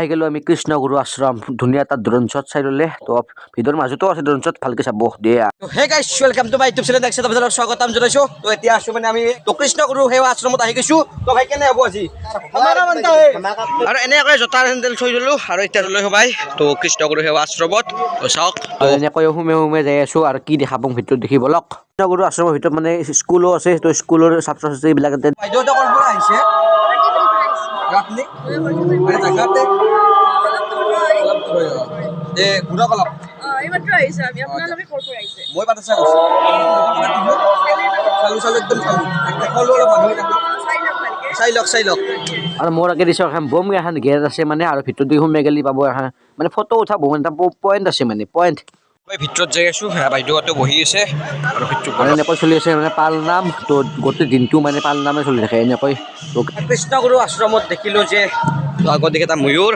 আহি গ'লো আমি কৃষ্ণগুৰু আশ্ৰম। ধুনীয়া এটা ড্ৰোন শ্বট চাই ল'লে। তো ভিডিঅ'ৰ মাজতো আছে ড্ৰোন শ্বট, ভালকে চাব দিয়া। Hey guys, welcome to my YouTube channel. দেখছে আপোনালোক স্বাগতম জনাইছোঁ। তো এতিয়া আছোঁ মানে আমি তো কৃষ্ণগুৰু সেৱা আশ্ৰমত আহি গৈছোঁ। তো ভাই, কেনে হ'ব আজি? আৰু এনেকৈ জোতা চেণ্ডেল থৈ দিলোঁ আৰু এতিয়া লৈ সোমাই তো কৃষ্ণগুৰু সেৱা আশ্ৰমত। তো চাওক। আৰু এনেকৈ সোমে সোমে যাই আছোঁ আৰু কি দেখা পাওঁ ভিতৰত দেখি বলক। কৃষ্ণগুৰু আশ্ৰমৰ ভিতৰত মানে স্কুলো আছে, তো স্কুলৰ ছাত্ৰ ছাত্ৰীবিলাক তাতে। বাইদেউহঁতে ক'ৰ পৰা আহিছে? আৰু আপুনি মানে জাগাতে অলপ দূৰ হয়, অ। এ ঘূৰক অলপ। এইমাত্ৰ আহিছে আমি। আপোনালোকে ক'ৰ পৰা আহিছে? মই পাতিছা কৈছোঁ। চালো চালো, একদম চালো। দেখালো অলপ মানুহবিলাক। চাই লওক ভালকে। চাই লওক, চাই লওক। আৰু মোৰ আগেদি চাওক, এখন বম এখন গেট আছে মানে, আৰু ভিতৰত দি সোমাই গ'লে পাব এখন মানে ফটো উঠা বহুত এটা পইণ্ট আছে, মানে পইণ্ট। মই ভিতৰত যাই আছোঁ। সেয়া বাইদেউহঁতে বহি আছে আৰু ভিতৰত আৰু এনেকৈ চলি আছে মানে পালনাম। তো গোটেই দিনটো মানে পালনামে চলি থাকে এনেকৈ তো। কৃষ্ণগুৰু আশ্ৰমত দেখিলোঁ যে তো আগত দেখি এটা ময়ূৰ।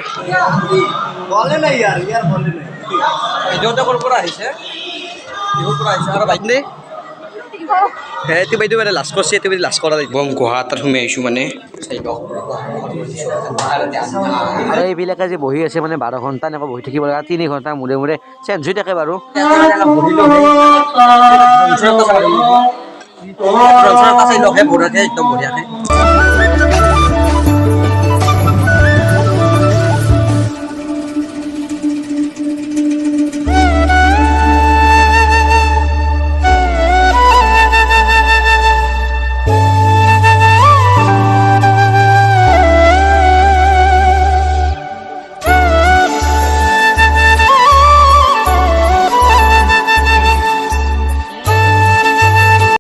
বাইদেউহঁতে ক'ৰ পৰা আহিছে? বিহুৰ পৰা আহিছে। আৰু বাইদেউ, সেইটো বাইদেউ মানে লাজ কৰিছে, এইটো বাইদেউ লাজ কৰা নাই। বম গুহা এটাত সোমাই আহিছোঁ মানে, চাই লওক। আৰু এইবিলাকে যে বহি আছে মানে 12 ঘণ্টা এনেকৈ বহি থাকিব লাগে, 3 ঘণ্টা মূৰে মূৰে চেঞ্জ হৈ থাকে বাৰু। বহিলোঁ। চাই লওক হে, বঢ়িয়াকে, একদম বঢ়িয়াকে।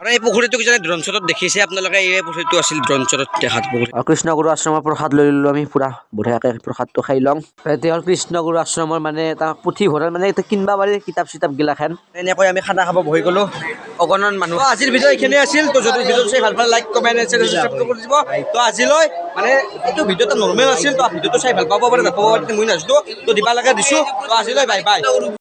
আৰু এই পুখুৰীটো কিজানি ড্ৰোন শ্বটত দেখিছে আপোনালোকে। এই পুখুৰীটো আছিল ড্ৰোন শ্বটত দেখাত পুখুৰী। আৰু কৃষ্ণগুৰু আশ্ৰমৰ প্ৰসাদ লৈ ল'লোঁ আমি, পূৰা বঢ়িয়াকৈ প্ৰসাদটো খাই লওঁ। এতিয়া হ'ল কৃষ্ণগুৰু আশ্ৰমৰ মানে এটা পুথিভঁৰাল, মানে এটা কিনিব পাৰি কিতাপ চিতাপ গিলাখান। এনেকৈ আমি খানা খাব বহি গ'লো, অগণন মানুহ। তো আজিৰ ভিডিঅ' এইখিনিয়ে আছিল। তো যদি ভিডিঅ'টো চাই ভাল পালে লাইক, কমেণ্ট, ছাবস্ক্ৰাইব কৰি দিব। তো আজিলৈ মানে এইটো ভিডিঅ' এটা নৰ্মেল আছিল। তো ভিডিঅ'টো চাই ভাল পাব পাৰে, নাপাব পাৰে, মই নাজানো। তো দিবা লাগে দিছোঁ। তো আজিলৈ বাই বাই।